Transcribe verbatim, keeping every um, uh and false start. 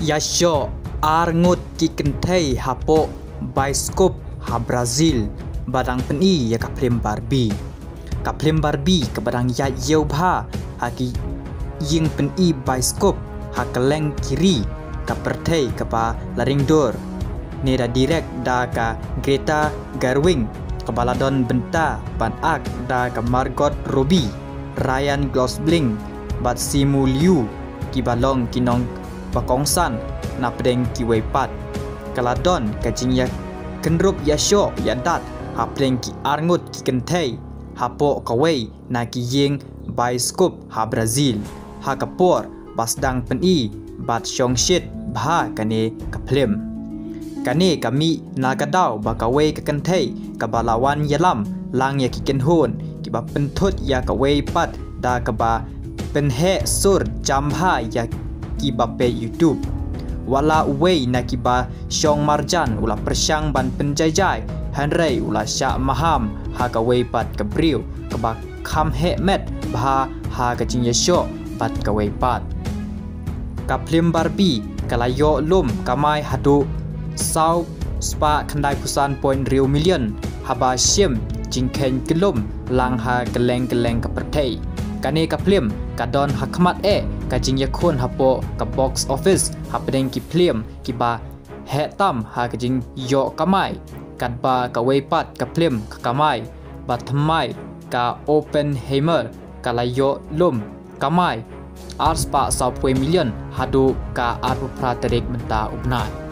Ïashoh ar ngut ki kynthei hapoh bioskop ha Brazil ba dang pyni ïa ka phlim Barbie. Ka phlim Barbie kaba dang ïaid ïew bha ha ki ïing pyni bioskop ha kylleng ki ri ka pyrthei kaba la ring dur, ne da direct da ka Greta Gerwig, kaba la don bynta ban ak da ka Margot Robbie, Ryan Gosling bad Simu Liu, kiba long ki nong ba kongsan na pdeng kiwei pat. Ka la don ka jingïakynrup ïashoh ïadat ha pdeng ki ar ngut ki kynthei hapoh kawei na ki ïing bioskop ha Brazil ha ka por ba sdang pyni bad shongshit bha kane ka phlim. Kane ka mih na ka daw ba kawei ka kynthei kaba la wan ïalam lang ïa ki kynhun kiba pynthut ïa kawei pat da kaba pynheh sur jam bha ïa kiba peit YouTube. Wat la uwei na kiba shong marjan u la pyrshang ban pynjaijai, hynrei u la shah maham ha kawei pat ka briew kaba kham heh met bha ha ka jingïashoh bad kawei pat. Ka phlim Barbie ka la ïoh lum kamai haduh saw spah khyndai phew san point hynriew million haba shim jingkheiñ kyllum lang ha kylleng kylleng ka pyrthei. Kane ka phlim ka don ha khmat eh ka jingïakhun hapoh ka box office ha pdeng ki phlim kiba heh tam ha ka jingïoh kamai, katba kawei pat ka phlim ka kamai ba thymmai, ka Oppenheimer, ka la ïoh lum kamai ar spah saw phew million haduh ka arphew phra tarik mynta u bnai.